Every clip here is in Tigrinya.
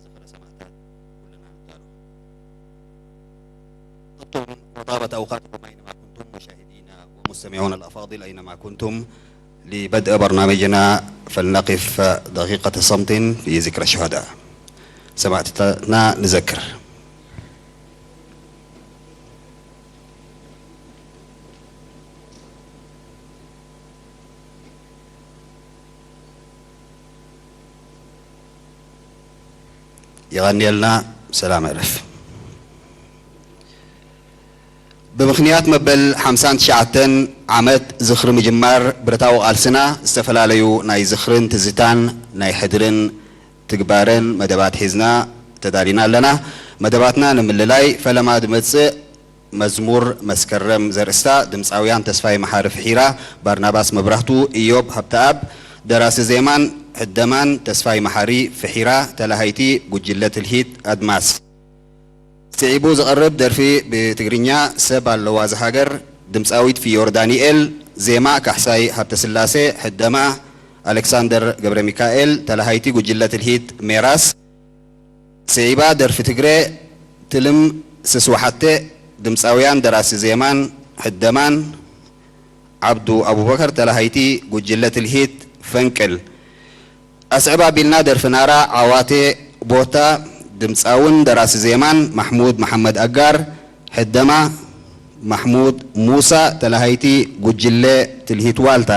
ዝኽረ ሰማእታት ኩልና ንዳሎ። طبتم وطابت أوقاتكم أينما كنتم مشاهدينا ومستمعونا الأفاضل أينما كنتم. لبدء برنامجنا فلنقف دقيقة صمت في ذكرى الشهداء. ሰማእታትና ንዘክር። የቐንየልና። ሰላም ዕረፍ። ብምኽንያት መበል ሓምሳን ትሽዓተን ዓመት ዝኽሪ ምጅማር ብረታዊ ቃልስና፣ ዝተፈላለዩ ናይ ዝኽርን ትዝታን ናይ ሕድርን ትግባረን መደባት ሒዝና ተዳሊና ኣለና። መደባትና ንምልላይ፣ ፈለማ ዝመጽእ መዝሙር መስከረም ዘርእስታ፣ ድምጻውያን ተስፋይ መሓሪ ፍሒራ፣ ባርናባስ መብራህቱ፣ ኢዮብ ሃብተኣብ። ደራሲ ዜማን ሕደማን ተስፋይ መሓሪ ፍሒራ፣ ተላሃይቲ ጉጅለ ትልሂት ኣድማስ። ስዒቡ ዝቐርብ ደርፊ ብትግርኛ፣ ሰብ ኣለዋ እዛ ሃገር፣ ድምጻዊት ፍዮር ዳንኤል። ዜማ ካሕሳይ ሃብተስላሴ፣ ሕደማ ኣሌክሳንደር ገብረሚካኤል፣ ተላሃይቲ ጉጅለ ትልሂት ሜራስ። ስዒባ ደርፊ ትግረ፣ ትልም ስስዋሓተ። ድምጻውያን ደራሲ ዜማን ሕደማን ዓብዱ ኣቡበከር፣ ተላሃይቲ ጉጅለ ትልሂት ፈንቅል። ኣስዕብ ኣቢልና ደርፊ ናራ ዓዋቴ ቦታ። ድምጻውን ደራሲ ዜማን ማሕሙድ መሓመድ ኣጋር፣ ሕደማ ማሕሙድ ሙሳ፣ ተላሃይቲ ጉጅለ ትልሂት ዋልታ።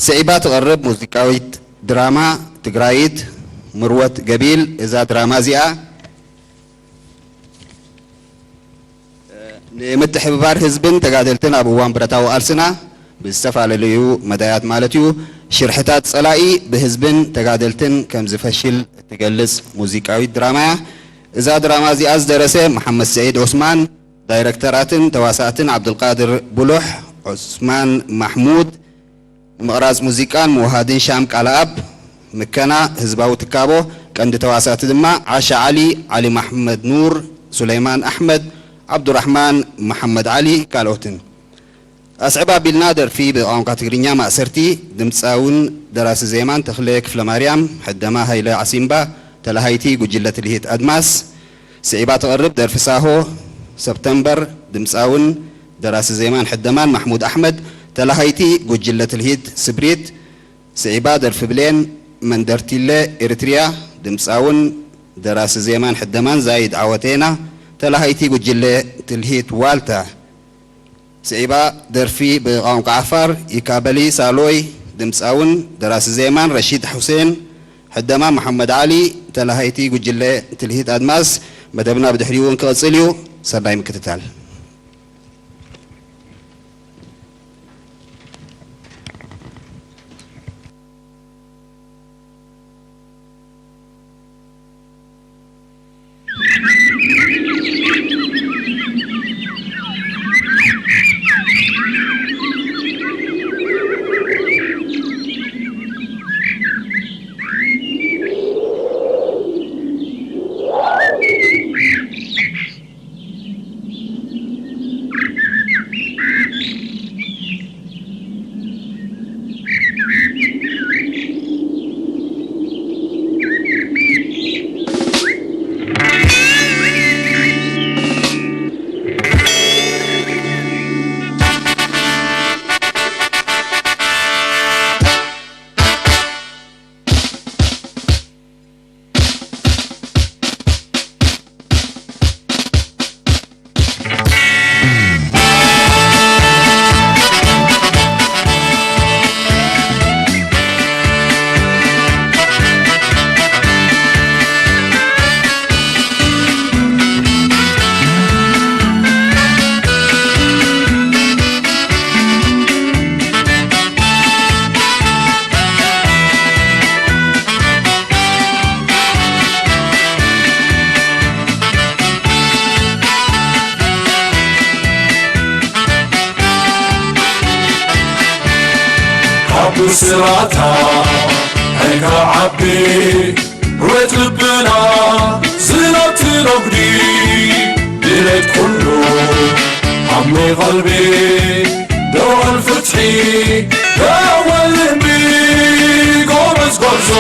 ስዒባ ትቐርብ ሙዚቃዊት ድራማ ትግራይት ምርወት ገቢል። እዛ ድራማ እዚኣ ንምትሕብባር ህዝብን ተጋደልትን ኣብ እዋን ብረታዊ ቃልስና ብዝተፈላለዩ መዳያት ማለት እዩ፣ ሽርሕታት ጸላኢ ብህዝብን ተጋደልትን ከም ዝፈሽል እትገልጽ ሙዚቃዊት ድራማ እያ። እዛ ድራማ እዚኣ ዝደረሰ መሓመድ ሰዒድ ዑስማን፣ ዳይረክተራትን ተዋሳእትን ዓብዱልቃድር ቡሉሕ፣ ዑስማን ማሕሙድ፣ ምቕራጽ ሙዚቃን ምውሃድን ሻም ቃልኣብ፣ ምከና ህዝባዊ ትካቦ፣ ቀንዲ ተዋሳእቲ ድማ ዓሻ ዓሊ፣ ዓሊ ማሕመድ ኑር፣ ሱለይማን ኣሕመድ፣ ዓብዱራሕማን መሓመድ ዓሊ ካልኦትን። ኣስዕብ ኣቢልና ደርፊ ብቋንቋ ትግርኛ ማእሰርቲ፣ ድምጻውን ደራሲ ዜማን ተኽለ ክፍለማርያም፣ ሕደማ ሃይለ ዓሲምባ፣ ተላሃይቲ ጉጅለ ትልሂት ኣድማስ። ስዒባ ትቐርብ ደርፊ ሳሆ ሰፕተምበር፣ ድምጻውን ደራሲ ዜማን ሕደማን ማሕሙድ ኣሕመድ፣ ተላሃይቲ ጉጅለ ትልሂት ስብሪት። ስዒባ ደርፊ ብሌን መንደርቲለ ኤሪትሪያ፣ ድምጻውን ደራሲ ዜማን ሕደማን ዛይድ ዓወቴና፣ ተላሃይቲ ጉጅለ ትልሂት ዋልታ። ስዒባ ደርፊ ብቋንቋ ዓፋር፣ ይካበሊ ሳሎይ፣ ድምጻውን ደራሲ ዜማን ረሺድ ሑሴን፣ ሕደማ መሓመድ ዓሊ፣ ተላሃይቲ ጉጅለ ትልሂት ኣድማስ። መደብና ብድሕሪኡ እውን ክቕጽል እዩ። ሰናይ ምክትታል። ካብ ብስራታ ዕንካ ዓቢ ርዌት ልብና ዝናብ ትነጉዲ ድሌት ኩሉ ዓሚ ቀልቢ ደወል ፍትሒ ደወል ልቢ ጎበዝ ጎርዞ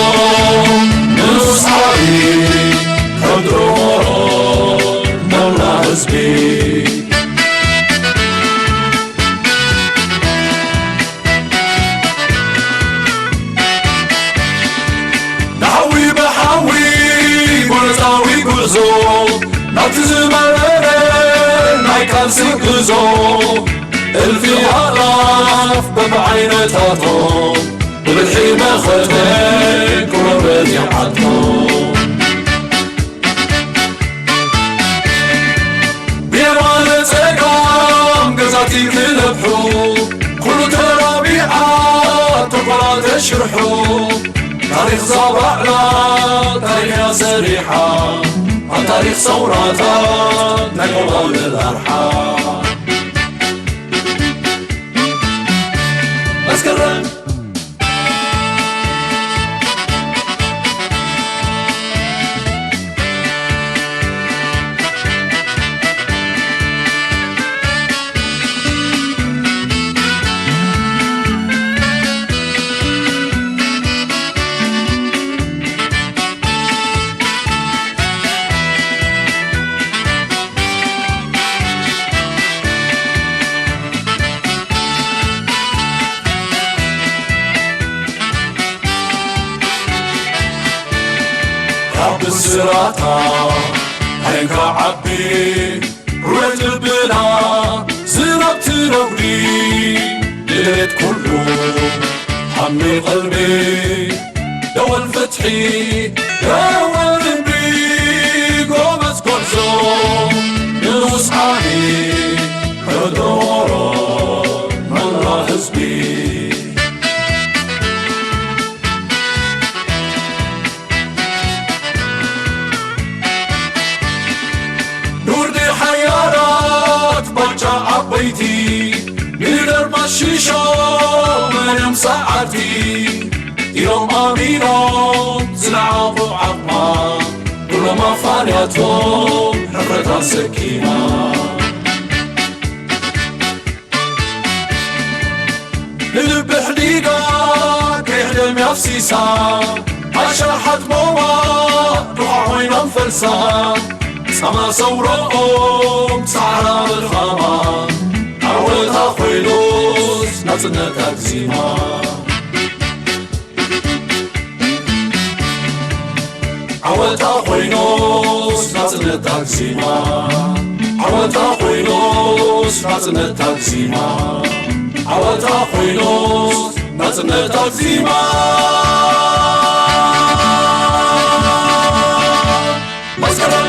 ዝመረረ ናይ ቃልሲ ጉዞ፣ እልፊ ኣእላፍ በብዓይነታቶም፣ ብብልሒ መኸተ ክወረድ ይዓቶም። ብየማነ ጸጋም ገዛቲ ክነብሑ፣ ኩሉ ተራቢዓ ተኮላ ተሽርሑ። ታሪኽ እዛ ባዕላ ታሪኽያ ሰሪሓ፣ ኣብ ታሪኽ ሰውራታት ናይ ቆልዑ ኣርሓ። መስከረም ካብ ብስራታ ዓይንካ ዓቢ ሩት ልብና ዝናብ ትረጉዲ ድሌት ኩሉ ሓሚ ቀልቢ ደወል ፍትሒ ደወል ልቢ ጎበዝ ጎርዞ ንኡስ ዓቢ ሕዶሮ መላ ህዝቢ። ኑርዲ ሓያላት ባጫ ዓበይቲ ሚሊደር ማሽሾ መርያም ሰዓርቲ ኢሎም ኣሚኖም ዝለዓቑ ዓቕማ ኩሎም ኣፋንያቶም ሕፍረታ ሰኪና ንልቢ ኣሕዲጋ ከይሕደም ኣፍሲሳ ኣሻሓት ሞባ ድኻ ኮይኖም ፈልሳ ጻማ ሰውረኦም ጻዕራ ብድኻማ ዓወታ ኮይኑስ ናጽነት ኣግዚማ ዓወታ ኮይኖስ ናጽነት ኣግዚማ ዓወታ ኮይኖስ ናጽነት ኣግዚማ ዓወታ ኮይኖስ ናጽነት ኣግዚማ መስከረም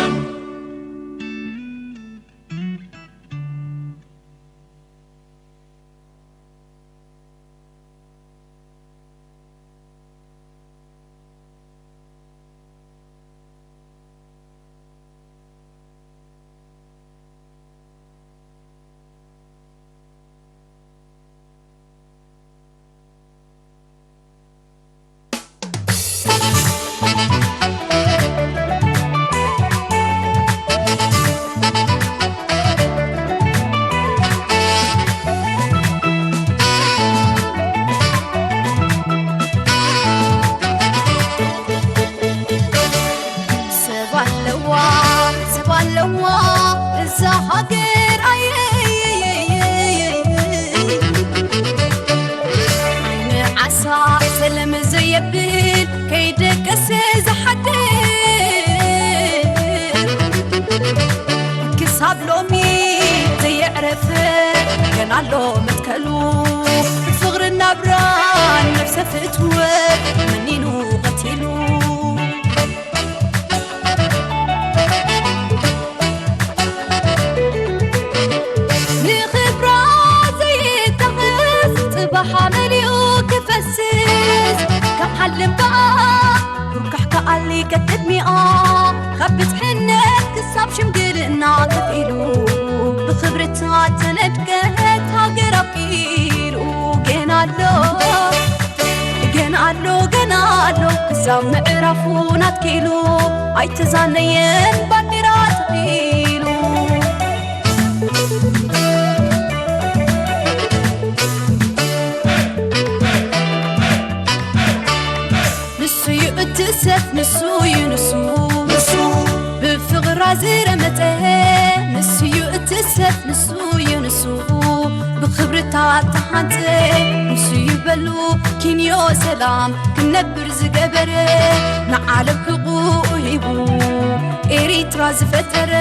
ኤርትራ ዝፈጠረ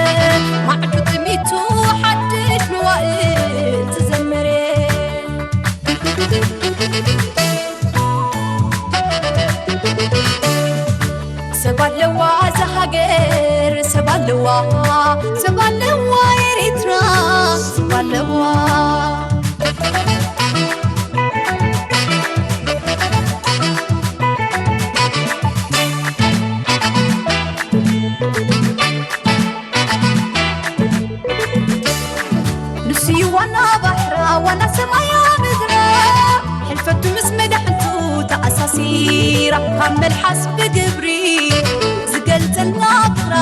ማዕዱ ጥሚቱ ሓድሽ መዋእል ዝዘመረ። ሰብ ኣለዋ እዛ ሃገር፣ ሰብ ኣለዋ፣ ሰብ ኣለዋ ኤርትራ፣ ሰብ ኣለዋ። ንሱ እዩ ዋና ባሕራ፣ ዋና ሰማያ ምድራ፣ ሕልፈቱ ምስ መዳሕንቱ ተኣሳሲራ፣ ካብ መልሓስ ብግብሪ ዝገልጸልና ግራ፣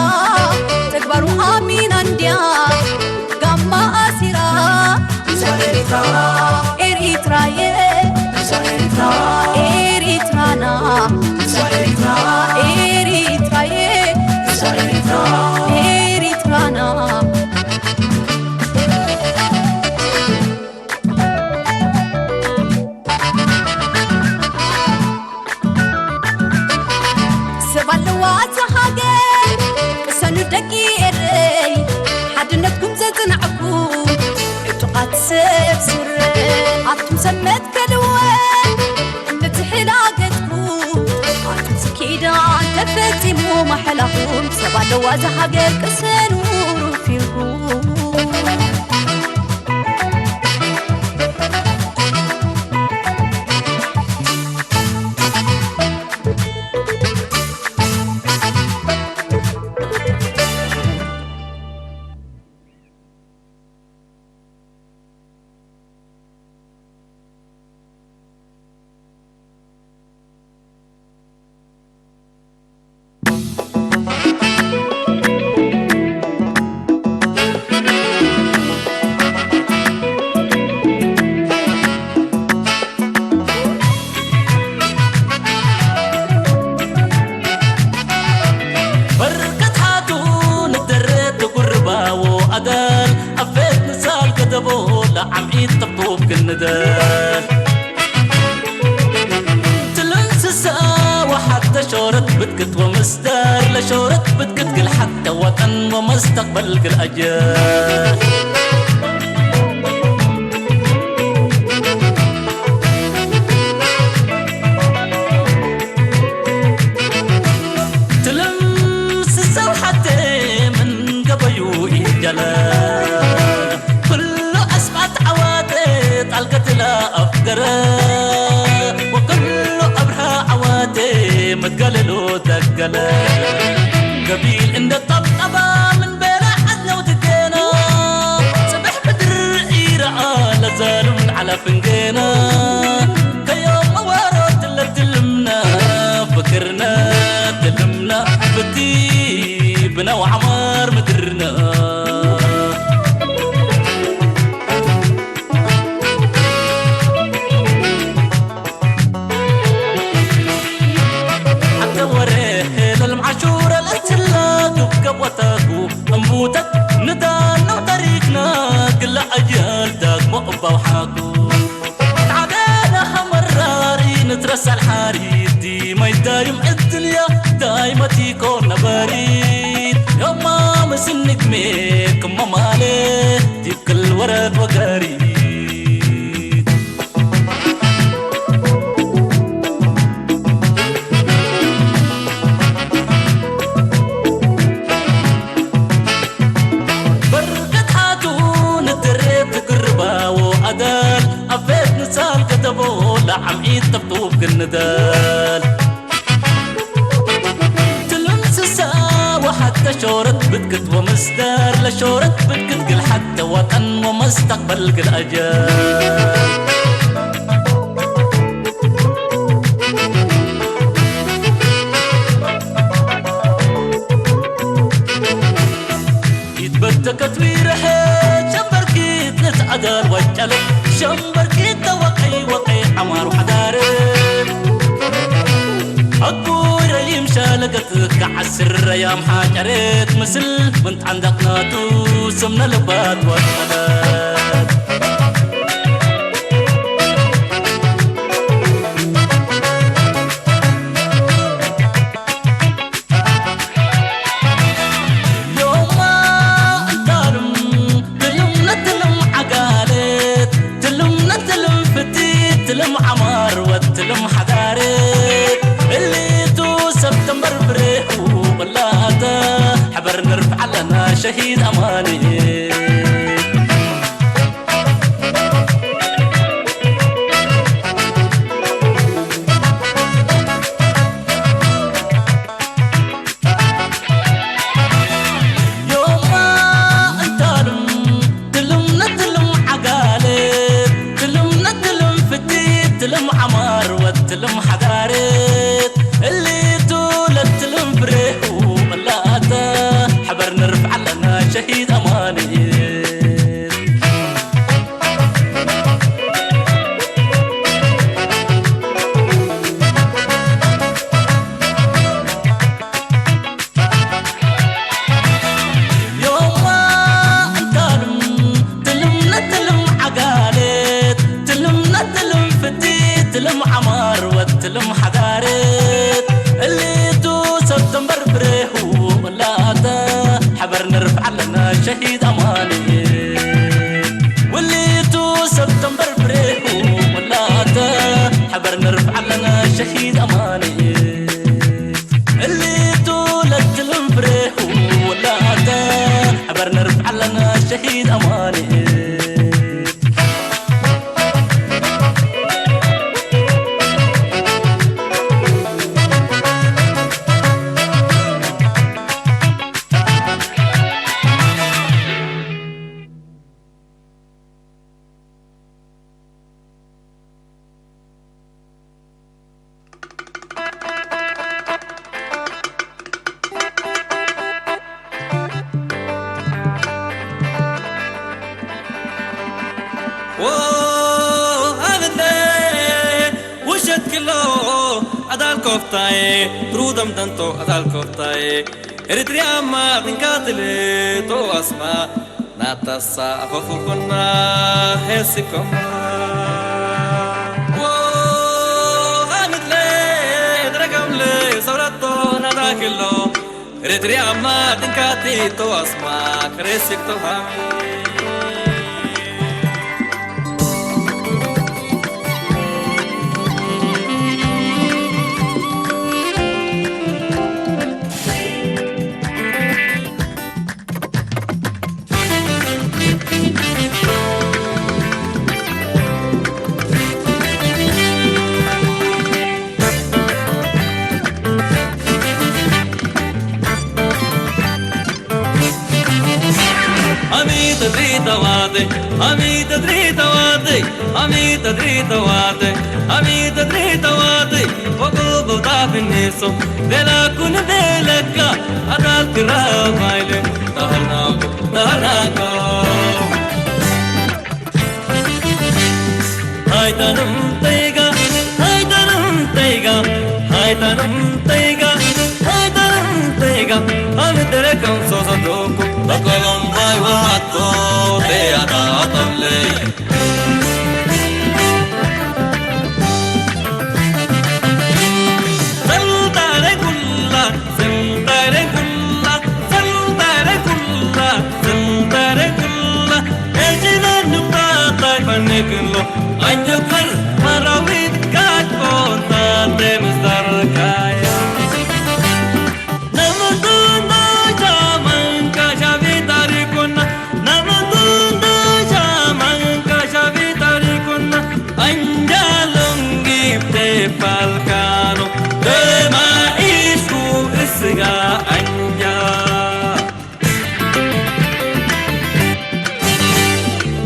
ተግባሩ ኣሚና እንድያ ጋማ ኣሲራ። እዛ ኤሪትራ፣ ኤሪትራየ፣ እዛ ኤሪትራ፣ ኤሪትራና፣ እዛ ኤሪትራ፣ ኤሪትራየ፣ እዛ ኤሪትራ፣ ኤሪትራና። ሰብ ኣለዋ እዛ ሃገር፣ ቅሰኑ ደቂ ኤረይ፣ ሓድነትኩም ዘጽናዕኩም ዕጡቓት ሰብ ሱረ። ኣቱም ሰብ መትከልወ፣ እንተትሕላገጥኩም፣ ኣቱም ሰብ ኪዳን ተፈጺሙ ማሕላኹም። ሰብ ኣለዋ እዛ ሃገር፣ ቅሰኑ ሩፊርኩም። በርከት ሓቱ ንደረት ትጉርባዎ ኣጋል ኣፌት ንሳል ከተቦ ለዓምዒት ጥብጡብ ክንደል ትልንስሳ ወሓት ተሾረት ብትክት ወምስዳር ለሾረት ብትክት ግልሓት ተወጠን ወመስተቅበል ግልኣጀ ትልም ስሰው ሓቴ ምን ገበዩ ኢጀለ ኩሉ ኣስማት ዓዋቴ ጣልቀትላ ኣፍገረ ወኩሉ ኣብርሃ ዓዋቴ መትገለሉ ተገለ ገቢል እንደ ጠብጠባ ምን ቤላ ዓዝነው ትገና ጽብሕ ምድር ኢረኣ ለዛሉም ዓላ ፍንገና ከዮም መዋሮ ትለትልምና ፍቅርና ትልምና ብቲ ብነው ዓማር ምድርና ሓተ ወረ ለልም ዓሹረ ለትላ ዱብ ገቦታኩ እምቡተት ንዳነው ታሪክና ግላ ኣጅያል ዳግሞ እባውሓኩ ታደና ሃመራሪ ንትረሳል ሓሪቲ ማይ ዳይም እድልያ ዳይመቲኮ ነባሪት ዮማ ምስንግሜ ክመማሌ ዲብ ክል ወረት ወገሪት በርከት ሓቱ ንድሬት ትግርባዎ ኣዳል ኣፌት ንሳል ከተቦ ለዓምዒት ጠብጡብ ግንዳል ትልም ስሳ ወሓት ተሾረት ብትክት ወመስደር ለሾረት ብትክት ግል ሓተ ወጠን ወመስተቅበል ግል ኣጀር ይትበተከት ዊረሐ ሸምበርኪት ንትኣዳር ዋጫለ ሸምበርኪት ተወቀይ ወቀይ ዓማር ሓዳረ ኣኩይ ረይም ሻለገት ከዓስር ረያም ሓጨሬት ምስል ምንጣንዳቅናቱ ስምነ ልባት ዋጫለት ሸሂድ ኣማኑኤል። ዮማ እንታሉም ትልም ነትልም ዓጋለ ትልም ነትልም ፍቲ ትልም ዓማር ወትልም ሓጋረ እሊቱ ለትልም ፍሬሁ እላተ ሓበር ንርፍ ዓለና ሸሂድ ኣማኑኤል። ዮማ እንታልም ትልም ነትልም ዓጋለት ትልም ነትልም ፍቲ ትልም ዓማር ወትልም ሓጋረት እሊቱ ሰብተምበር ብሬሁ እላተ ሓበር ንርፍ ዓለና ሸሂድ ኣማኑኤል። ውሊቱ ሰብተምበር ብሬሁ ወላተ ሓበር ንርፍ ዓለና ሸሂድ ኣማኑኤል። እሊቱ ለትልም ብሬሁ ወላተ ሓበር ንርፍ ዓለና ሸሂድ ኣማኑኤል። ኣበለ ውሸት ክሎ ኣዳል ኮፍታይ ትሩደም ደንቶ ኣዳል ኮፍታይ ኤርትሪያ ማጥንካትል ተዋስማ ናታሳ ኣፈፉኩና ሄስኮማ ኣምትለ ድረገምለ ሰውረቶ ናዳክሎ ኤርትሪያ ማጥንካቲ ተዋስማ ክሬሲክ ተሃሚ ኣሚተ ድሪተዋተ ኣሚተ ድሪተዋተ ኣሚተ ድሪተዋተ ኣሚተ ድሪተዋተ ወጎ ቦታ ፍኒሶ ደላኩን ደለካ ኣዳል ክራባይለ ዳህናጎ ዳህናጎ ሃይታንም ተይጋ ሃይታንም ተይጋ ሃይታንም ተይጋ ሃይታንም ተይጋ ኣምደረከም ሶሶዶኩ በቀሎም ባይዋቶ ተያታ ኣጠምለይ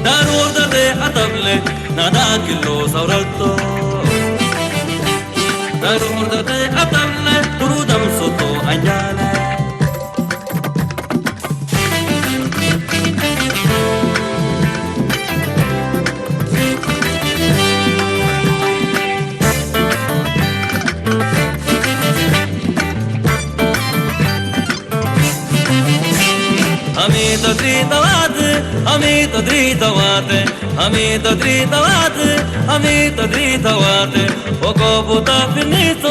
ዳር ወርደተ ኣተብለ ናዳ ክሎ ሰውረቶ ዳር ወርደተ ኣተብለ ቱሩ ደምሶቶ ኣኛለ ኣሜ ተድሪ ተዋት ኣሜ ተድሪ ተዋት ኣሜ ተድሪ ተዋት ኣሜ ተድሪ ተዋት ወቆ ቦታ ፍኒቶ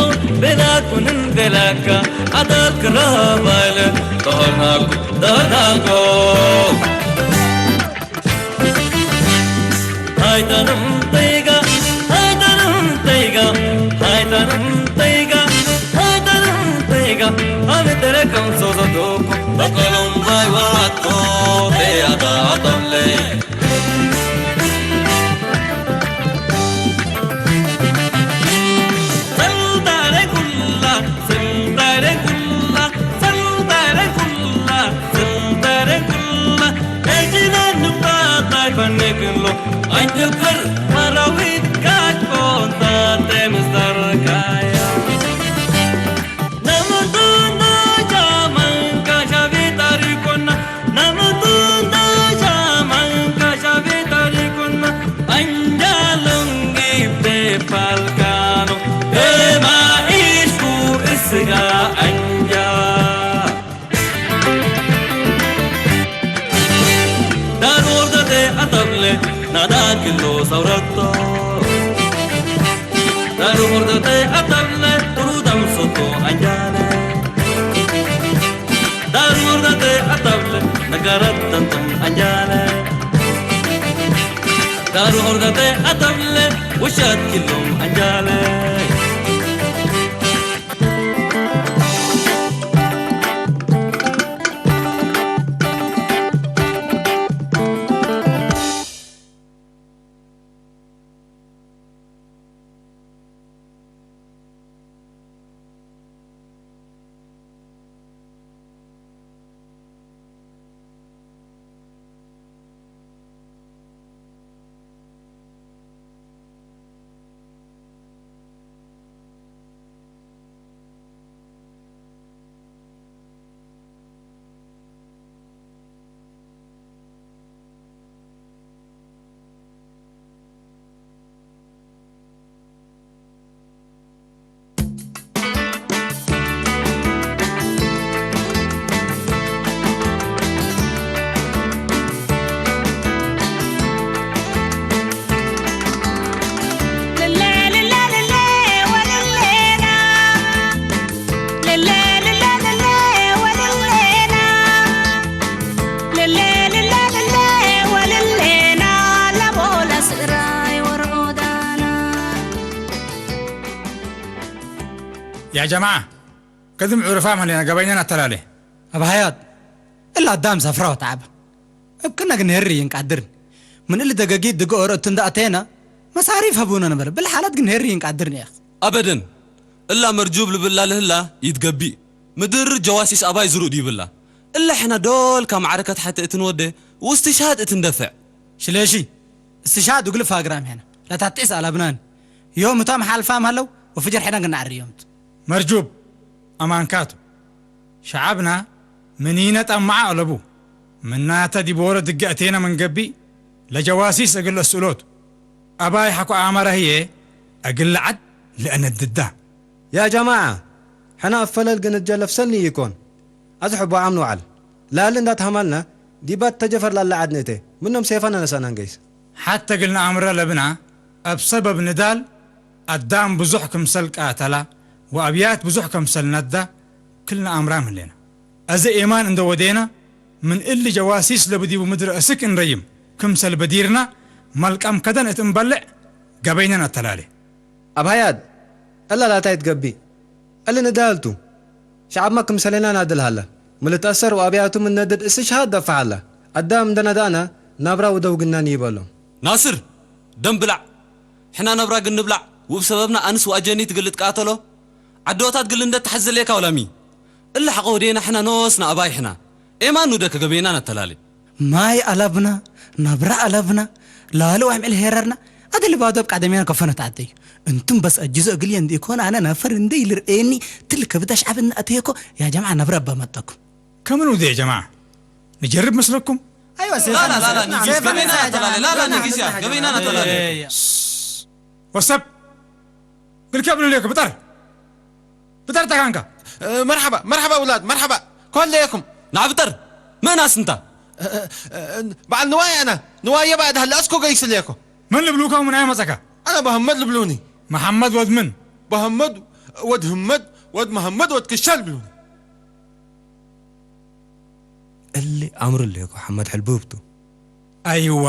ቤላኩንን ቤላካ ኣዳል ክራባይለ ተሆናኩ ተሆናኮ ሃይታንም ተይጋ ሃይታንም ተይጋ ሃይታንም ተይጋ ሃይታንም ተይጋ ኣሜ ተረከም ሶሶቶኮ Kolombai watto te ada atamle. Santare kulla, santare kulla, santare kulla, santare kulla. Ejina nukta tai panekullo. Anjapar marawit kaj ponta te mistar kaya. Namatunda jaman kashavi tarikuna. Namatunda jaman kashavi tarikuna. Anjalungi pe palkano. Ema ishku isga anja. Daru ordate atable nada killo saurato. Daru ordate atable turudam soto anjale. Daru ordate atable nagarat tantam anjale. Daru ordate atable washat killom anjale. يا جماعة، كذم عرفا من لنا قبينا نتلالي. أبا حيات، إلا الدام سفرة وتعب. እብክና ግን ሄሪ ይንቃድርን። ምን እሊ ደገጊት ድገ ኦሮ እትንዳ ኣተየና መሳሪፍ ሀቡነ ነበረ። ብልሓላት ግን ሄሪ ይንቃድርን እያ። ኣበደን። እላ መርጁብ ልብላ ልህላ ይትገቢእ። ምድር ጀዋሲስ ኣባይ ዝሩእ ድይብላ። እላ ሕና ዶል ካብ ማዕረከት ሓተ እትንወደ ውስቲ ሻሃድ እትንደፍዕ። ሽሌሺ፣ እስቲ ሻሃድ እግል ፋግራም ሄና። ለታጥዒስ ኣላብናን። ዮም እቶም ሓልፋም ሃለው ወፍጀር ሕና ግን ኣዕርዮምት። መርጁብ፣ ኣማንካቱ። ሸዓብና ምኒነ ጠማዓ ኣለቡ። ምናተ ዲቦረ ድገ እቴነ መንገቢ ለጀዋሲስ እግል እስእሎቱ። ኣባይ ሓኮ ኣመረ ህዬ እግል ለዓድ ለእነድዳ። يا جماعة، ሕና እፈለል ግን እጀ ለፍሰልኒ ኢኮን። ኣዚ ሕቦ ዓም ንውዓል። ላሊ እንዳትሃማልና ዲባት ተጀፈር ላለ ዓድ ንእቴ። ምኖም ሴፋና ነሳና ንገይስ። ሓተ እግል ነኣምረ ለብና እብ ሰበብ ንዳል ኣዳም ብዙሕ ክምሰል ቃተላ ወኣብያት ብዙሕ ከምሰል ነዳ ክል ነኣምራም ህሌና። አዜ ኤማን እንደ ወዴና ምን እሊ ጀዋሲስ ለብዲቡ ምድር እስክ እንረይም ክምሰል በዲርና መልቀም ከደን እት እንበልዕ ገበይነ ነተላሌ። አብ ሀያድ እላ ላታይ ትገቢእ እሊ ንዳልቱ ሸዓብማ ክምሰሌና ናድል ሀለ። ምን ልትአሰር ወአብያቱ ምን ነድድ እስሽሃድ ደፍዕ ሀለ። አዳም እንደ ነዳእነ ናብራ ውደው ግናን ይበሎም። ናስር ደም ብላዕ። ሕና ነብራ ግን ንብላዕ ውብ ሰበብና ኣንስ ወአጀኒት ግል ትቃተሎ ዓዶታት ግል እንደ ተሐዝሌካ ወላሚ እሊ ሐቆ ወዴና ሕና ኖስና ኣባይ ሕና ኤማን ኑደ ከገቤና ነተላሌ። ማይ ኣላብና ናብራ ኣላብና ላለ ዋሕምዕል ሄረርና ኣደ ልባዶ ኣብ ቃደሜና ከፈነት ዓደዩ። እንቱም በስ ኣጅዞ እግልየ እንዲኮን ኣነ ነፈር እንደ ይልርኤኒ ትል ከብዳ ሸዓብ እናኣተየኮ ያ ጀምዓ ነብረ ኣባመጠኩም። كم نودي يا جماعة؟ نجرب مثلكم؟ أيوة سيف لا لا لا لا نجيس كمينا تلالي لا لا نجيس يا كمينا تلالي. وسب قل كيف ليك بطر بطر تكانكا. مرحبا مرحبا أولاد مرحبا. كل ليكم نعبطر. ما ناس انت؟ بعد نوايا أنا نوايا بعد هلا أسكو قيس ليكم. من لبلوكا ومن أي مسكا؟ أنا بهمد لبلوني. محمد ود من؟ بهمد ود همد ود محمد ود كشال بلوني. እሊ ኣምሩ እሌኮ ሓመድ ሕልቡብቱ። ኣይዋ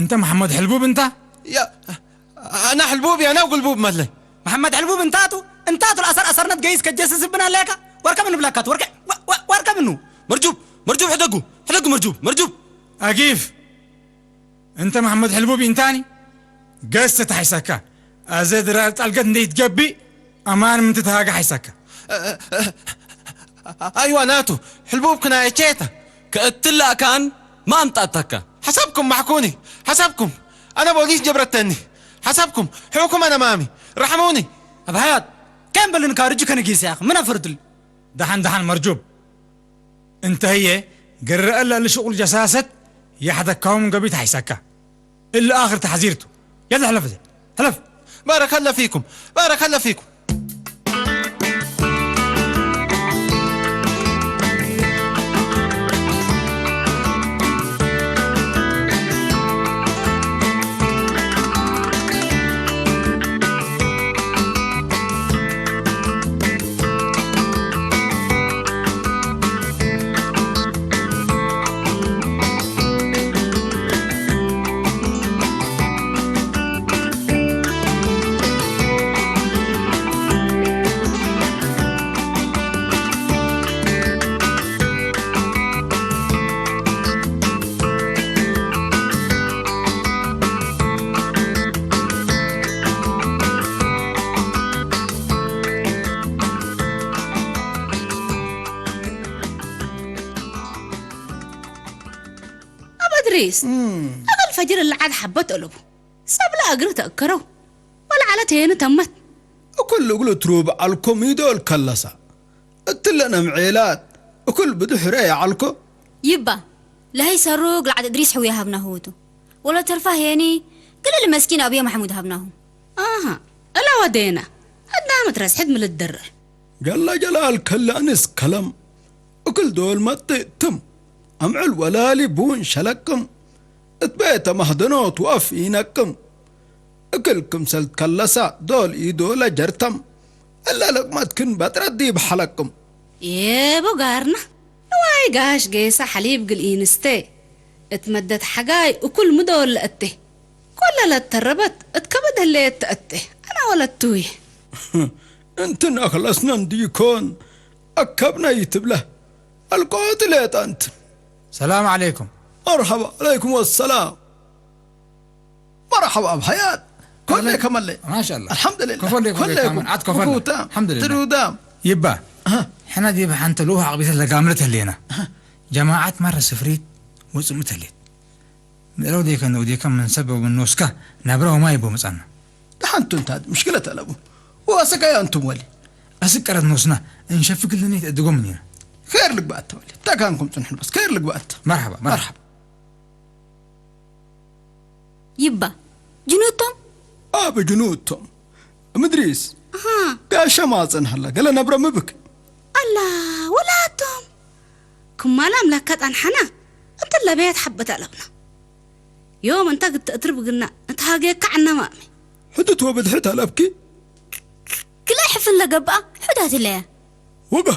እንተ መሓመድ ሕልቡብ እንታ። ያ ኣና ሕልቡብ ያና ጉልቡብ መለ። መሓመድ ሕልቡብ እንታቱ እንታቱ ለኣሰር ኣሰርነት ገይስ ከጀስስ ብና ሌካ ወርከ ምን ብላካት ወርከ ወ- ወ- ወርከ ምኑ። መርጁብ مرجوب حدقو، حدقو مرجوب، مرجوب. ኣጊፍ፣ እንተ መሓመድ ሕልቡብ ኢንታኒ፣ ገስ ተታሒሰካ። ኣዘ ድራር ጣልገት እንደይትገቢ፣ ኣማን ምንትትሃጋ ሓይሰካ። ኣይዋ ናቱ፣ ሕልቡብ ክናየ ቼታ። ከእትላእካን ማምጣታካ። ሓሳብኩም ማሕኩኒ፣ ሓሳብኩም። ኣነ ቦሊስ ጀብረተኒ። ሓሳብኩም፣ ሕውኩም ኣነ ማሚ። ራሕሙኒ። ኣብ ሃያት፣ ከም በልን ካርጅ ከነጊስ ያኽ፣ ምን ኣፈርድል። ደሓን፣ ደሓን መርጁብ። እንተ ህየ፣ ግረአላ ልሽቁል ጀሳሰት፣ ያሕተካውም ገቢት ሓይሰካ። እሊ ኣኽር ተሓዚርቱ። የላ ሕለፍ፣ ሕለፍ። بارك الله فيكم، بارك الله فيكم. ኣብ እድሪስ፣ እም። እግል ፈጅር እልዓድ ሓበት እልቡ። ሰብለ እግሪ ተእከረው። ወልዓለት ሄን ተመት። እኩል እግሉ ትሩብ ዓልኮ ሚዶ እልከለሳ። እትለነ ምዔላት እኩል ብድሕረ ይዓልኮ። ይባ፣ ለሀይ ሰሩግ ለዓድ እድሪስ ሕውያ ሃብናሁ ውቱ። ወለ ተርፋ ሄኒ፣ ግልል መስኪን ኣብዮ ማሕሙድ ሃብናሁ። ኣሃ፣ እላ ወዴና። ኣዳመት ረስሐት ምልድርር። ጀለ ጀላል ከላንስ ከለም። እክል ዶል መጥእ ትም። ኣምዕል ወላሊ ቡን ሸለቅም። እት ቤተ ማህደኖት ወፍ ኢነቅም። እክል ክምሰል ከለሳ ዶል ኢዶለ ጀርተም። እለ ለቅመት ክን በጥረት ዲብ ሐለቅም። ኤቦ ጋርና። ንዋይ ጋሽ ጌሳ ሐሊብ ግል ኢንስቴ። እት መደት ሐጋይ እኩል ምዶል ለእቴ። ኮለ ለተረበት እት ከበድ ህሌት ተእቴ። ኣና ወለቱይ። እንትን ኣክለስነን ዲኮን ኣከብና ይትብለ። ኣልቆት ሌጣ እንትን። ሰላም ዓለይኩም። መርሐባ ዓለይኩም ወሰላም። መርሐባ ኣብ ሐያት። ኮለ ከመለ። ማሻአላህ። ኣልሐምዱሊላህ። ከፈለ ኮለ ከመለ። ከመን። ዓት ከፈለ። ብኩታ። ኣልሐምዱሊላህ። ትሩዳም። ይባ። ኣሃ። ሕና ዲብ ሓንቲ ልኡኽ ዓቕቢተት ለጋምረት ህሌና። ኣሃ። ጀማዓት ማረ ስፍሪት ወጽምት ህሌት። ምእረው ዴከ ነው ዴከ ምን ሰበብ ኖስካ ናብራ ወማይ ቦ መጻና። ደሓንቱ እንታ ምሽክለት ኣለቡ። ወሰካያ እንቱም ወሊ። ኣስቀረት ኖስና እንሸፍግልኒ ተእድጎም ኒና። ኸይር ልግባእ ተወሊ። ታካንኩም ጽንሕን በስ ኸይር ልግባእ። መርሐባ፣ መርሐባ። መርሐባ። ይባ፣ ጅኑቶም? ኣብ ጅኑቶም። ምድሪስ፣ ኣሃ። ጋሻ ማጽን ሃላ፣ ገለ ነብረ ምብክ። ኣላ፣ ወላቶም። ክማላ ኣምላካ ጣንሓና፣ እንተ ለበያት ሓበት ኣለብና። ዮም እንታ ግተ እትርብ ግና፣ እንተ ሃገየካ ዓና ማእሚ። ሕዱት ወብድሕት ኣለብኪ? ክልእ ሕፍን ለገብኣ፣ ሕዳት ኢለያ። ወጋ፣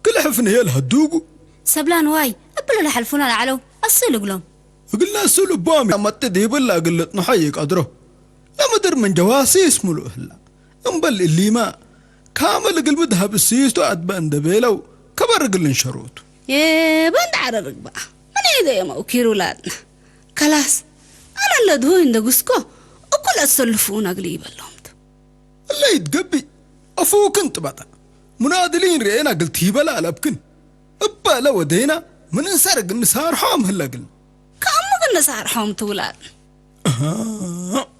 ክልእ ሕፍን እየ ለሃዱጉ። ሰብላ ንዋይ፣ እብሎ ለሓልፉና ለዓለው፣ ኣስል እግሎም። እግልና እሱ ልቦም ያመጥ ዲብላ እግል ልጥንሖ ይቀድሮ። ለምድር ምን ጀዋሲስ ሙሉእ ህላ። እምበል እሊማ፣ ካመል እግል ምድሃብ እሲስቶ ኣድበ እንደ ቤለው፣ ከበር እግል እንሸሩቱ። የበንድ ዓረርግ በኣ። ምን ሄደ የመውኪሩ ላጥና። ከላስ፣ ኣነ ለድሆ እንደ ጉስኮ፣ እኩል ኣሰልፉ ነግሊ ይበሎምት። እለ ይትገቢ፣ ኣፉክን ጥበጣ። ሙናድሊን ርኤና ግልቲ ይበላ ኣለብክን። እበለ ወደይና፣ ምን እንሰርግ እንሳርሖም ህለግል። ከኣሙ ግን ንሳርሖም ትውላል። ኣሃ፣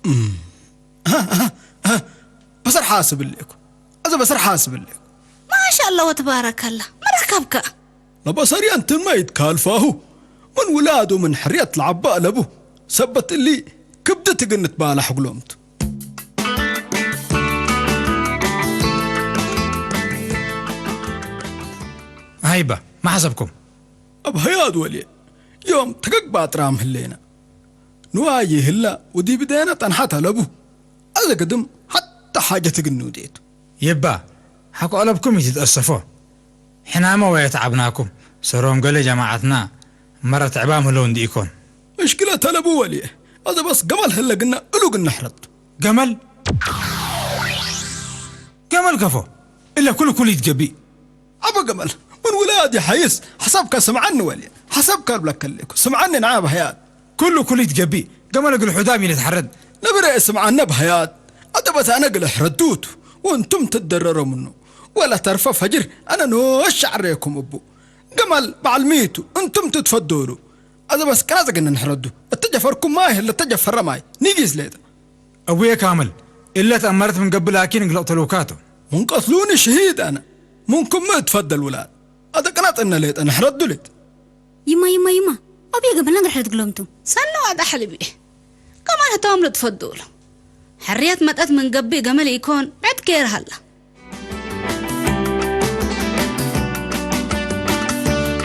እም። ኣሃ፣ ኣሃ፣ ኣሃ። በሰርሓ ስብሌኩ። ኣዘ በሰርሓ ስብሌኩ። ማሻአላ ወተባረከላ። መረከብካ። ለበሰር የንትን መይት ካልፋሁ። ምን ውላዱ ምን ሕርየት ለዓባ ኣለቡ። ሰበት እሊ ክብድት ግን ንትባላሕ ግሎምቱ። ሃይባ፣ ማ ሓሰብኩም? ኣብ ሃያድ ወልየ። ዮም ተገግባ ጥራም ህሌና። ንዋይ ይህላ ወዲ ብደና ጠንሓት ኣለቡ። ኣዘ ግድም ሓታ ሓጀት ግን ንውዴቱ። ይባ፣ ሓኮ ኣለብኩም ይትትኣሰፎ። ሕናመ ወየትዓብናኩም። ሰሮም ገለ ጀማዓትና መረ ትዕባም ህለው እንዲ ኢኮን። እሽክለ ተለቡ ወልየ። ኣዘ በስ ገመል ህለ ግና እሉ ግን ነሕረጥ። ገመል? ገመል ከፎ። እለ ኩሉ ኩሉ ይትገቢ። ዓቦ ገመል። من ولادي حيس حسبك سمعني ولي. حسبك أبلك لك. سمعني نعم هيات. كل كليت جبي. قمل قل حدام ينتحرد. نبرأ سمعنا بهيات. أدبت أنا قل حردوت. وانتم تدرروا منه. ولا ترفى فجر. أنا نوش عليكم أبو. قمل بعلميتو. انتم تتفضلوا. هذا بس كنازك إن نحردو. التجفركم ما هي إلا تجفر ماي. نيجي زليت. أبويا كامل. إلا تأمرت من قبل أكين قلقت الوكاتو. من قتلوني شهيد أنا. منكم ما تفضل ولاد. هذا كنات إن ليت أنا حردو ليت. ይማ ይማ ይማ። ኣበይ ገበልና ንድሕረት ግሎምቱ። ሰነዋ ዳሕልቢ። ከማን ህተምሉ ትፈዱሉ። ሕርያት መጠት መንገቢ ገመል ኢኮን ብዕት ገይርሃላ።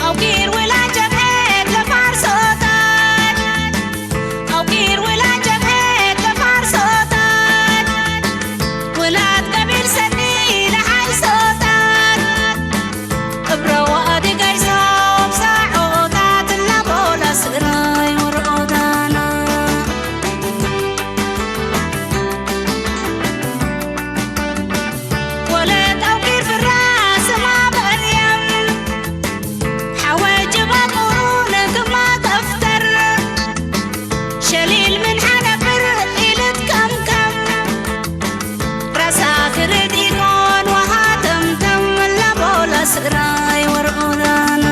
ኣውጊር ውላ ጀብሄት ለፋርሶታት። ኣውጊር ውላ ጀብሄት ለፋርሶታት። ውላት ቀቢል ሰኒ ለሓይሶታት። እብረዋ ኣድጋይ ሶብ ሳዖታት እናቦላ ስእላይ ወርኦታና። ወለት ኣውጊር ፍራስ እማ በርየም። ሓወጅባ ቁሩን ክማ ከፍተር። ሸሊል ምን ሓነብር ኢልት ከምከም። ራሳ ክርድ ኢኮን ወሃተምተም ለቦለ ስእራይ ወርኦዳና።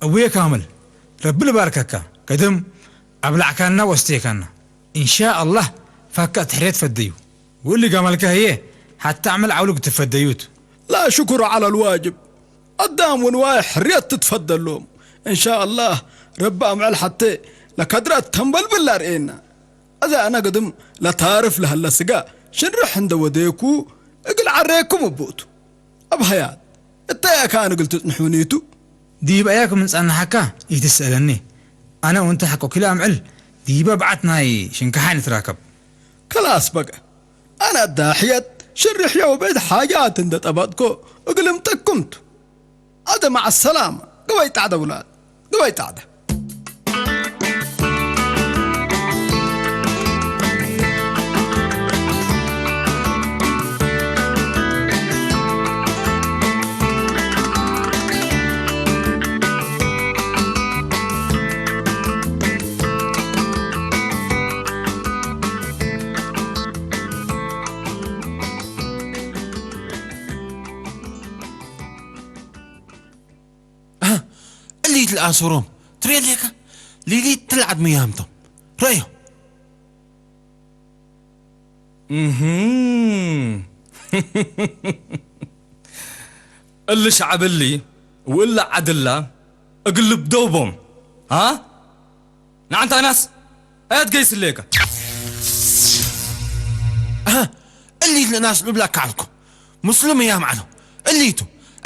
እውየ ካምል፣ ረቢ ልባርከካ። ቅድም ኣብላዕካና ወስቴካና። ኢንሻ ኣላህ ፋካ ትሕሬት ፈደዩ። ውሊ ጋመልካ ህየ ሓታ ኣዕመል ዓውልግ ትፈደዩት። لا شكر على الواجب. ኣዳም ወንዋይ ሕርየት ትትፈደሎም። ኢንሻ ኣላህ ረቢ ኣምዕል ሓቴ ለከድረት ተንበልብል ላርእየና። እዛ ኣነ ግድም ለታርፍ ለሀለ ስጋ ሽንርሕ እንደ ወዴኩ እግል ዓሬኩም እቡእቱ። ኣብ ሀያት እታይ ኣካ ንግል ትጽንሑኒቱ? ዲብ ኣያ ክም እንጸንሓካ ኢትስአለኒ። ኣነ ወንተ ሐቆ ኪሎ ኣምዕል ዲበ ብዓት ናይ ሽንካሓይ ንትራከብ። ከላስ በቀ። ኣነ ዳሕየት ሽርሕዮ ቤት ሓጃት እንደ ጠበጥኮ እግልም ጠኩምቱ። ኣደ ማዕ ሰላማ። ግበይ ጣዕደ ውላድ። ግበይ ጣዕደ። እሊት ለኣሰሮም ትሬሌካ ሊሊት ትልዓት ምያምቶም ረዮ። እህም። እሊ ሸዕብ እሊ ውእላ ዓድላ እግልብ ደውቦም፣ ሃ? ንዓንታ ናስ ኣያት ገይስለየካ። ኣሃ፣ እሊ ናስ ልብላካ ዓልኩ። ሙስሉም እያ ማዕሎ። እሊቱ፣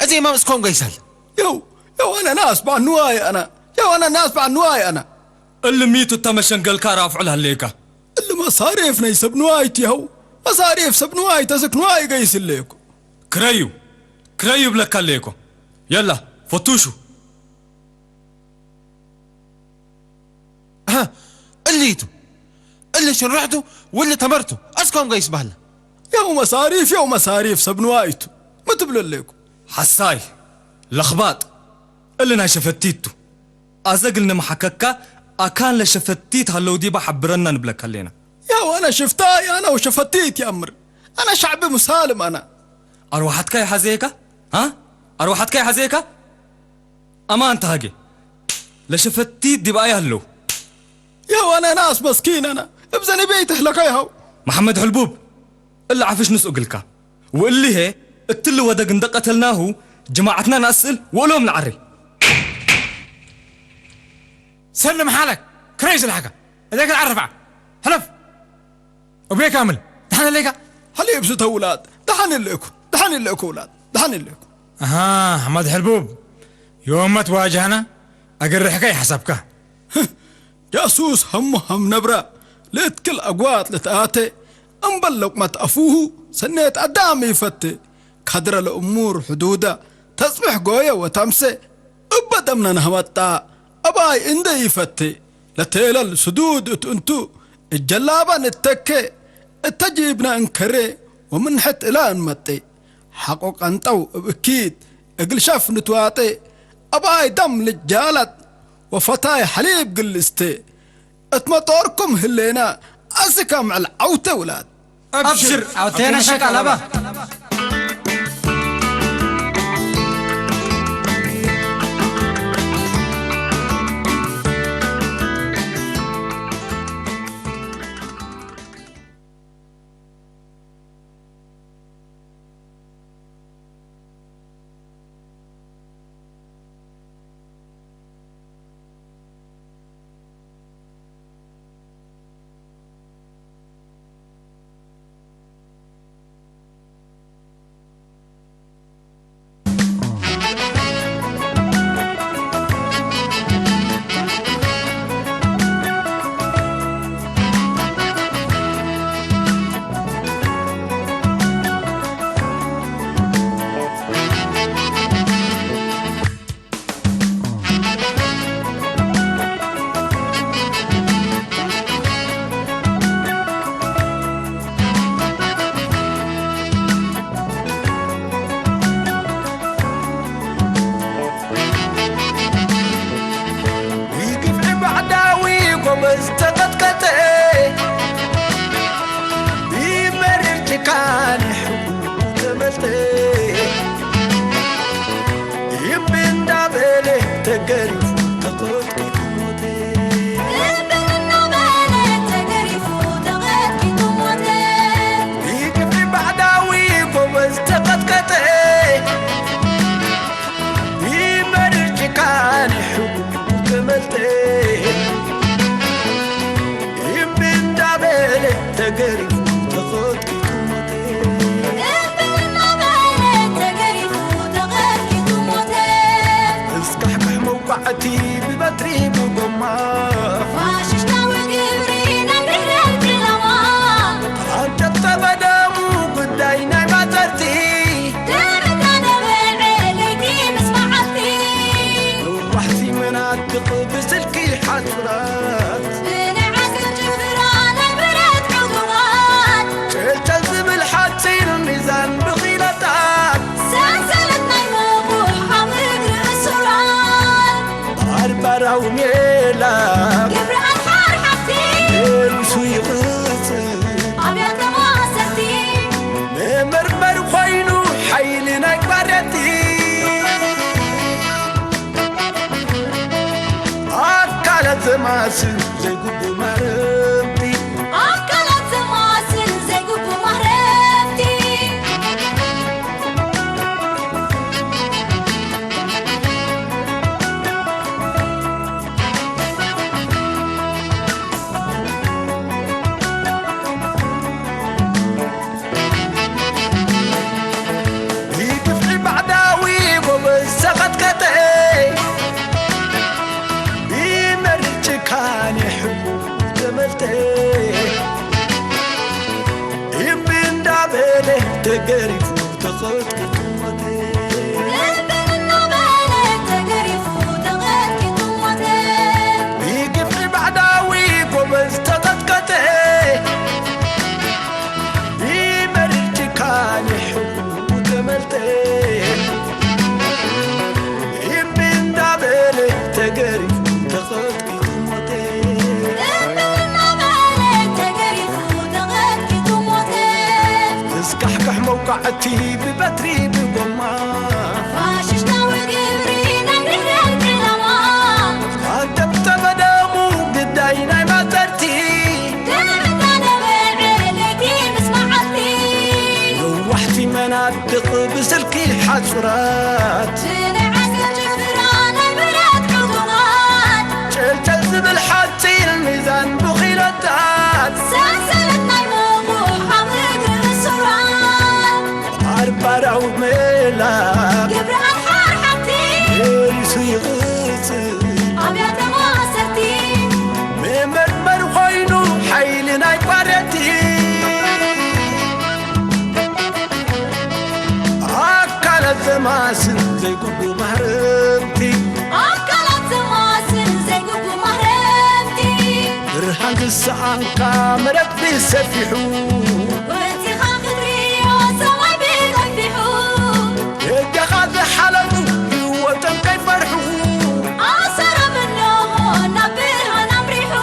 እዚ ኢማም እስኮም ገይሳል። የው፣ የው፣ ኣነ ናስ ባዕንዋይ ኣነ። የው፣ ኣነ ናስ ባዕንዋይ ኣነ። እሊ ሚቱ እተመሸንገልካ ራፍዑ ላሃለየካ። እሊ መሳሪፍ ናይ ሰብ ንዋይ ትየው። መሳሪፍ ሰብ ንዋይ ተስክ ንዋይ ገይስለየኩ። ክረዩ፣ ክረዩ ብለካ ኣለየኮ። የላ፣ ፈቱሹ። ኣሃ፣ እሊቱ፣ እሊ ሽርሕቱ፣ ውሊ ተመርቱ፣ ኣስኮም ገይስ ባህላ። የው መሳሪፍ፣ የው መሳሪፍ ሰብ ንዋይቱ። ምትብለለይኩ። ሓሳይ፣ ለኽባጥ፣ እሊ ናይ ሸፈቲቱ። ኣዘግል ንምሓከካ ኣካን ለሸፈቲት ሃለው ዲባ ሓብረና ንብለካ ኣለና። የው ኣነ ሽፍታ፣ ኣነ ወሸፈቲት ያምር። ኣነ ሻዕቢ ሙሳልም ኣነ። ኣርዋሓትካ ይሓዘየካ? ሃ? ኣርዋሓትካ ይሓዘየካ? ኣማን ተሃጌ፣ ለሸፈቲት ዲብ ኣያ ህለው። የው ኣነ ናስ መስኪን ኣነ፣ እብዘኒ ቤት እህለካ ይኸው። መሓመድ ሕልቡብ፣ እሊ ዓፍሽ ንስኡ ግልካ። ወእሊሄ፣ እትሊ ወደግ እንደ ቀተልናሁ፣ ጀማዓትና ናስእል፣ ወእሎም ንዓሪ። ሰልም ሓለክ፣ ክረይ ዝልሓካ። እደክ ዓረፋ። ሕለፍ። أبويا كامل، دحن ليك؟ هل يبسط أولاد؟ دحن لكم، دحن لكم أولاد، دحن لكم. أها، حماد حلبوب. يوم ما تواجهنا، أقرحك أي حسابك. جاسوس هم هم نبرة. ليتكل أقوات لتآتي. أم بلوك ما تأفوه، سنيت أدام يفتي. ካድረ ለእሙር ሕዱዳ ተጽብሕ ጎየ ወታምሰ እበ ደምና ናህባጣ ኣባይ እንደ ይፈቴ ለቴለል ስዱድ እት እንቱ እጀላባን እተኬ እተጂብና እንከሬ ወምንሐት እላ እንመጤ ሓቆ ቀንጠው እብ እኪት እግል ሸፍ ንትዋጤ ኣባይ ደም ልጃላት ወፈታይ ሐሊብ ግል እስቴ እት መጦርኩም ህሌና ኣስካ ምዕል ዓውተ ውላድ። ኣብሽር፣ ዓውቴና ሸቃላባ። ብግፍዒ ባዕዳዊ ጎበዝ ተቐጥቀጠ፣ ብመሪር ጭካነ ሕጉ ተመልጠ። እምቢ እንዳበለ ተገሪፉ ተቐጥቂጡ ሞተ። እምቢ እንዳበለ ተገሪፉ ተቐጥቂጡ ሞተ። ብግፍዒ ባዕዳዊ ጎበዝ ተቐጥቀጠ። ብመሪር ጭካነ ሕጉ ተመልጠ። እምቢ እንዳበለ ተገሪፉ ተቐጥቂጡ ሞተ። እምቢ እንዳበለ ተገሪፉ ተቐጥቂጡ ሞተ። እስካሕካሕ መውቃዕቲ ብበትሪ ብጎማ። ፋሽስታዊ ግብሪ ናይ ድሕረት ዕላማ። ኣንጠብጠበ ደሙ ጉዳይ ናይ ማተርቲ። ደምና ነበዐ ለይቲ ምስ መዓልቲ። ነዋሕቲ መናድቕ ብስልኪ ሓጹራት። ብናይ ዓስከር ጭፍራ ናይ ብረት ዕጡቓት። ጨልጨል ዝብል ሓጺር ሚዛን ብኺሎታት። ሰንሰለት ናይ ምቑሕ ኣብ እግሪ እሱራት። ባርባራዊ ሜላ። ግብሪ ኣድሓር ሓፍቲ። ሜልሱ ይቕጽል። ኣብያተ ማእሰርቲ። መመርመሪ ኮይኑ ሓይሊ ናይ ባርያቲ። ኣካላት ዘማስል ዘይግቡእ ማረምቲ። ኣካላት ዘማስል ዘይግቡእ ማረምቲ። ብግፍዒ ባዕዳዊ ጎበዝ ተቐጥቀጠ። ብመሪር ጭካኔ ሕቡእ ተመልጠ። እምቢ እንዳበለ ተገሪፉ ተቐጥቂጡ ሞተ። እምቢ እንዳበለ ተገሪፉ ተቐጥቂጡ ሞተ። ብግፍዒ ባዕዳዊ ጎበዝ ተቐጥቀጠ። ብመሪር ጭካኔ ሕቡእ ተመልጠ። እምቢ እንዳበለ ተገሪፉ ተቐጥቂጡ ሞተ። እምቢ እንዳበለ ተገሪፉ ተቐጥቂጡ ሞተ። እስካሕካሕ መውቃዕቲ ብበትሪ ብጎማ። ፋሽስታዊ ግብሪ ናይ ድሕረት ዕላማ። ኣንጠብጠበ ደሙ ግዳይ ናይ ማተርቲ። ደምና ነበዐ ለይቲ ምስ መዓልቲ። ነዋሕቲ መናድቕ ብስልኪ ሓጹራት። ብናይ ዓስከር ጭፍራ ናይ ብረት ዕጡቓት። ጨልጨል ዝብል ሓጺር ሚዛን ብኺሎታት። ሰንሰለት ናይ ምቑሕ ኣብ እግሪ እሱራት። ባርባራዊ ማስን ዘይጉዱ ማህረምቲ ኣካላት ዘማስን ዘይጉዱ ማህረምቲ ብርሃን ዝሰኣንካ መሬት ብሰፊሑ ወፂኻ ክትሪኦ ሰማይ ብቐፊሑ እጃኻ ዝሓለፉ ህይወቶም ከይፈርሑ ኣሰሮም እንሆ ናብ ብርሃን ኣምሪሑ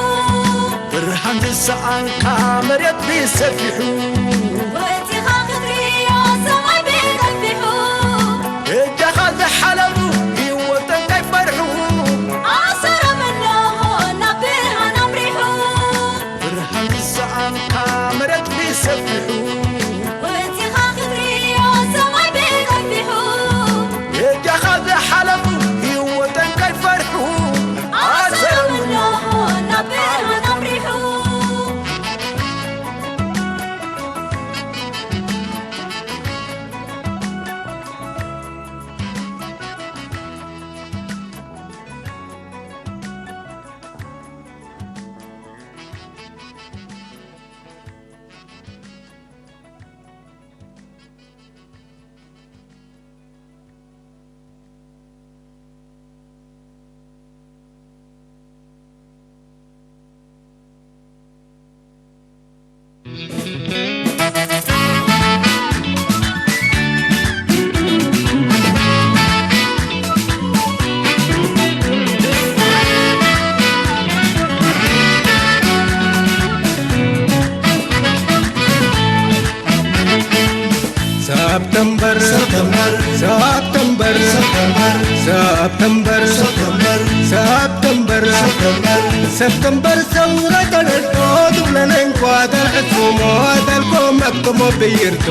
ብርሃን ዝሰኣንካ መሬት ብሰፊሑ ወፂኻ ክትሪኦ ሰማይ ብቐፊሑ እጃኻ ዝሓለፉ ህይወቶም ከይፈርሑ ኣሰሮም እንሆ ናብ ብርሃን ኣምሪሑ ብርሃን ዝሰኣንካ መሬት ብሰፊሑ ወፂኻ ክትሪኦ ሰማይ ብቐፊሑ እጃኻ ዝሓለፉ ህይወቶም ከይፈርሑ ኣሰሮም እንሆ ናብ ብርሃን ኣምሪሑ ሰብተምበር ሰብተምበር ሰብተምበር ሰብተምበር ሰብተምበር ሰብተምበር ሰብተምበር ሰውራ ተረድኦ ትብለነ እንኳ ተርዕሱሞ ተልኮ መክሞ ብይርቱ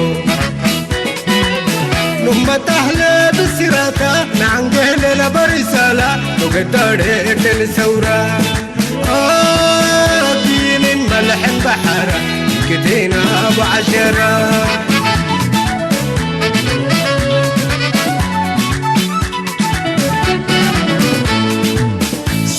ኑመታህለ ብሲራታ ንዓንገህለ ለበሪሳላ ቶገዳደ እርደን ሰውራ ኣኪንን መለሐን በሐራ ክቴና ብዓሸራ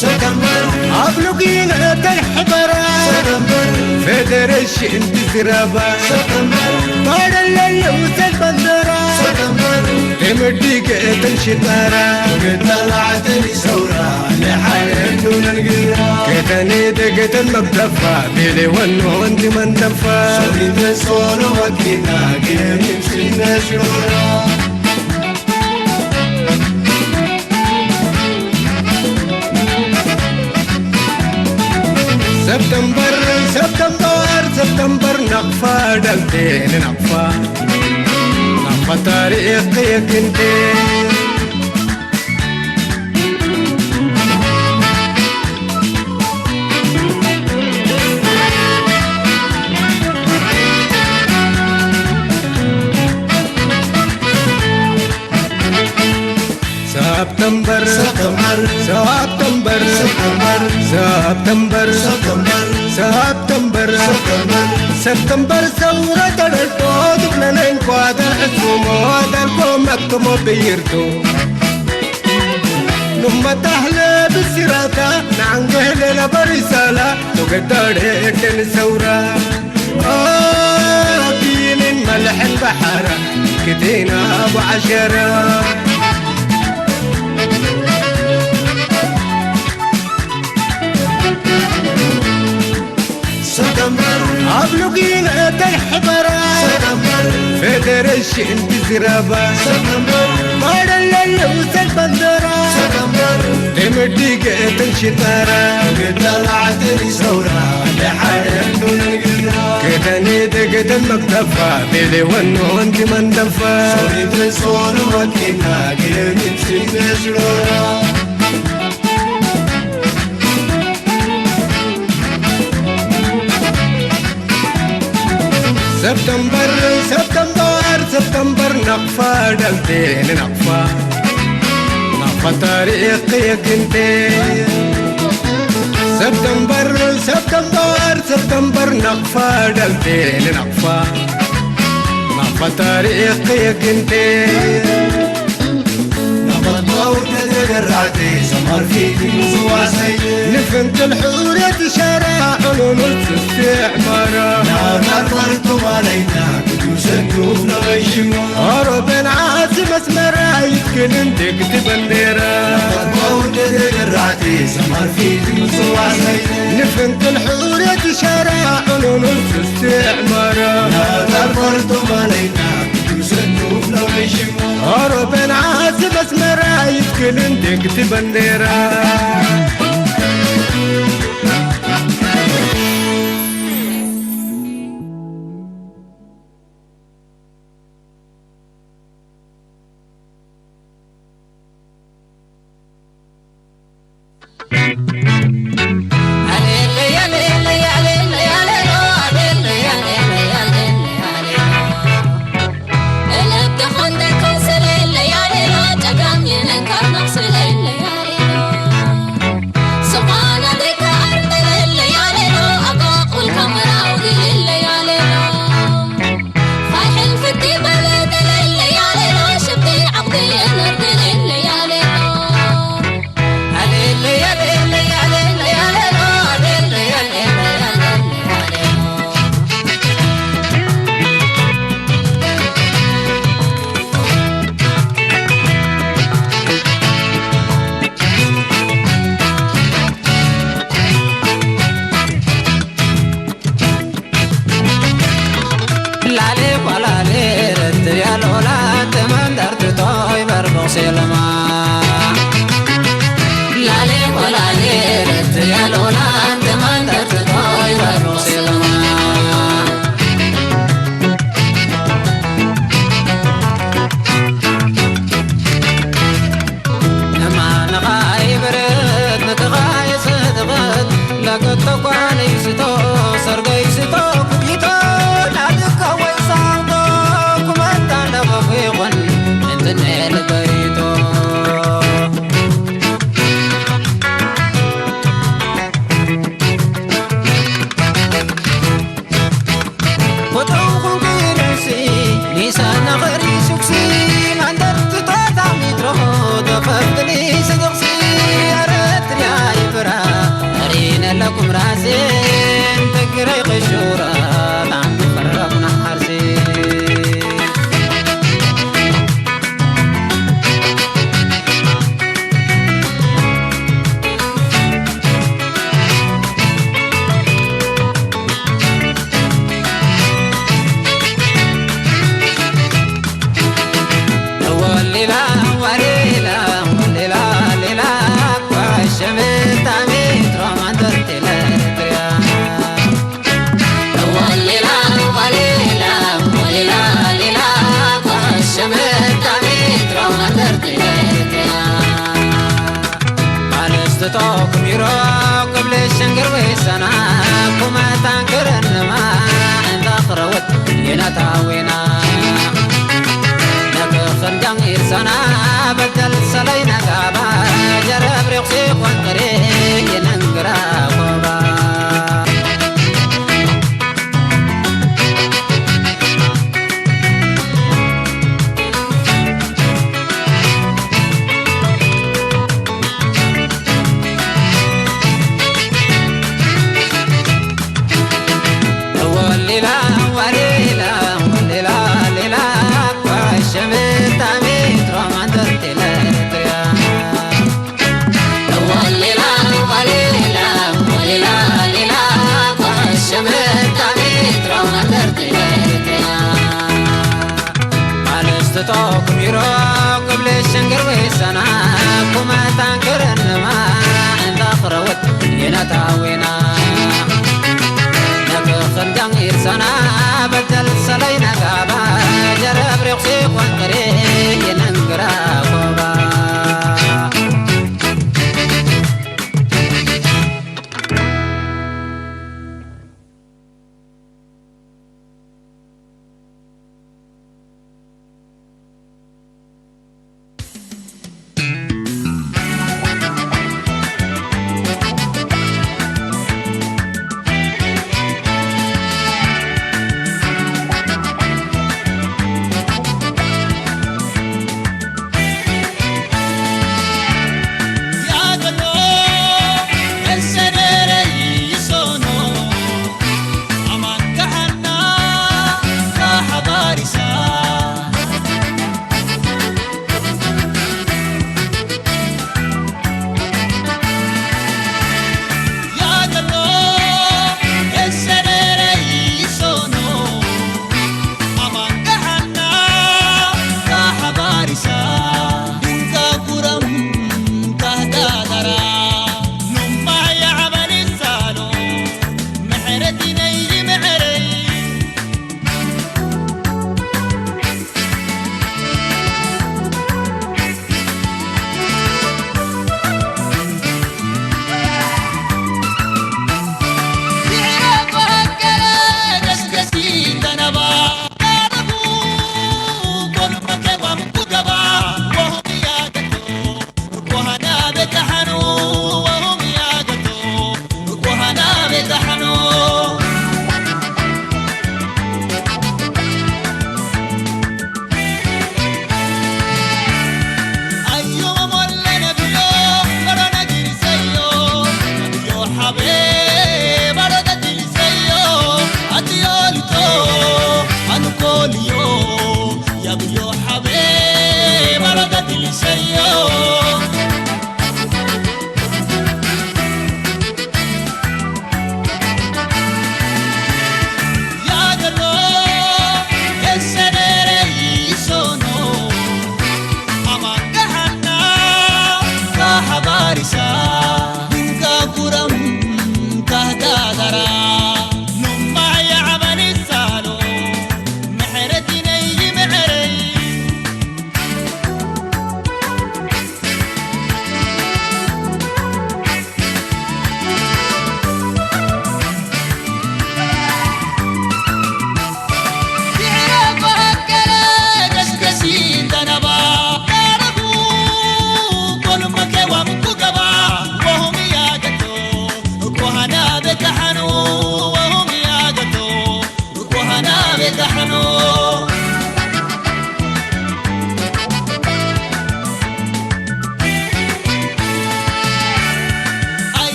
ሰተምበር ኣብ ሉጊን እተይ ሕበራ ሰተምበር ፌዴሬሽን ብዝረባ ሰተምበር ባደለየው ሰልበንደራ ሰተምበር ትምድግ እተን ሽጠራ ግጠላዕተን ይሰውራ ንሓየቱ ነንግራ ከተኔ ደገተን መግደፋ ቤሌ ወኖ እንዲ መንደፋ ሶሪተ ሶሎ ወኪና ግን ይምስነ ሽሮራ ሰብተምበር ሰብተምበር ሰብተምበር ናቕፋ ዳልቴ ንናቕፋ ናቕፋ ታሪኽ የክንቴ ሰብተምበር ሰብተምበር ሰብተምበር ሰብተምበር ሰብተምበር ሰብተምበር ሰብተምበር ሰብተምበር ሰብተምበር ሰውረ ተረድኦ ትብለነ እንኳ ተሕስሞ ተልኮ መክሞ ብይርቱ ኑመታህለ ብሲራታ ንዓንገህለ ለበሪሳላ ቶገዳደ እደን ሰውራ ኣኪንን መልሕን በሓራ ክቴና ብዓሸራ ሰተምበር ኣብ ሉጊን እተይ ሕበራ ሰተምበር ፌዴሬሽን ብዝረባ ሰተምበር ባደለየው ሰልበንደራ ሰተምበር ትምድግ እተን ሽጠራ ግጠላዕተን ይሰውራ ከተኔ ደገተን መግደፋ ቤሌ ወኖ እንዲ መንደፋ ሶሪተ ሶሎ ወኪና ግን ይምስነ ሽሮራ ሰብተምበር ሰብተምበር ሰብተምበር ናቕፋ ዳልቴ ንናቕፋ ናቕፋ ታሪኽ የክንቴ ሰብተምበር ሰብተምበር ሰብተምበር ናቕፋ ዳልቴ ንናቕፋ ናቕፋ ታሪኽ የክንቴ ናቐድማው ተደራዕቲ ሰማርፊት ዝዋሰይ ንፍንትል ሕርየት ሸራ ዕሉሉት ስፍዕ ማራ ናናርፋር ቶማለይና ቅዱሰቱ ለበይሽሞ ኦሮበን ዓዚ መስመራ ክልንድግቲ በንዴራ ወደደ ግራቲ ሰማርፊት ምጽዋሰይ ንፍንቅል ሕርየት ሸራ ዕሉሉ ስስትዕመራ ናጣር ፈርቶ ማለይና ክምሰኑ ፍለውሽሞ ኦሮበን ዓዚ በስመራ ይትክልንድግቲ በንዴራ ላሌ ኳላሌ ርትር ያሎላ ተመንደርትቶይ በርቦ ሴለማ ላሌ ኳላሌ ርትር ያሎላ ተመንደርትቶይ በርቦ ሴለማ ንማንኻ ይብርት ንክኻ ይስድቕት ለገቶ ጓል ይስቶ ሰርገ ይስቶ ኩቢቶ ናልካ ወይ ሳውቶ ኩመታ ለበኹ ይኹን እንትነ ልበይቶ Kutungu girisi, nisa nagari suksi, mandar tuta dami troho, da fardli sidiksi, arat riya ibra, arina lakum razin, takra qishura, tam farrabna harsi. Palestito kumiro kuble shangir wesana kumatan kiranma enda khrawat yena tawena. Nak khandang irsana badal salayna gaba jarab riqsi kwan kare yenangra koba.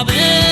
ብእምነት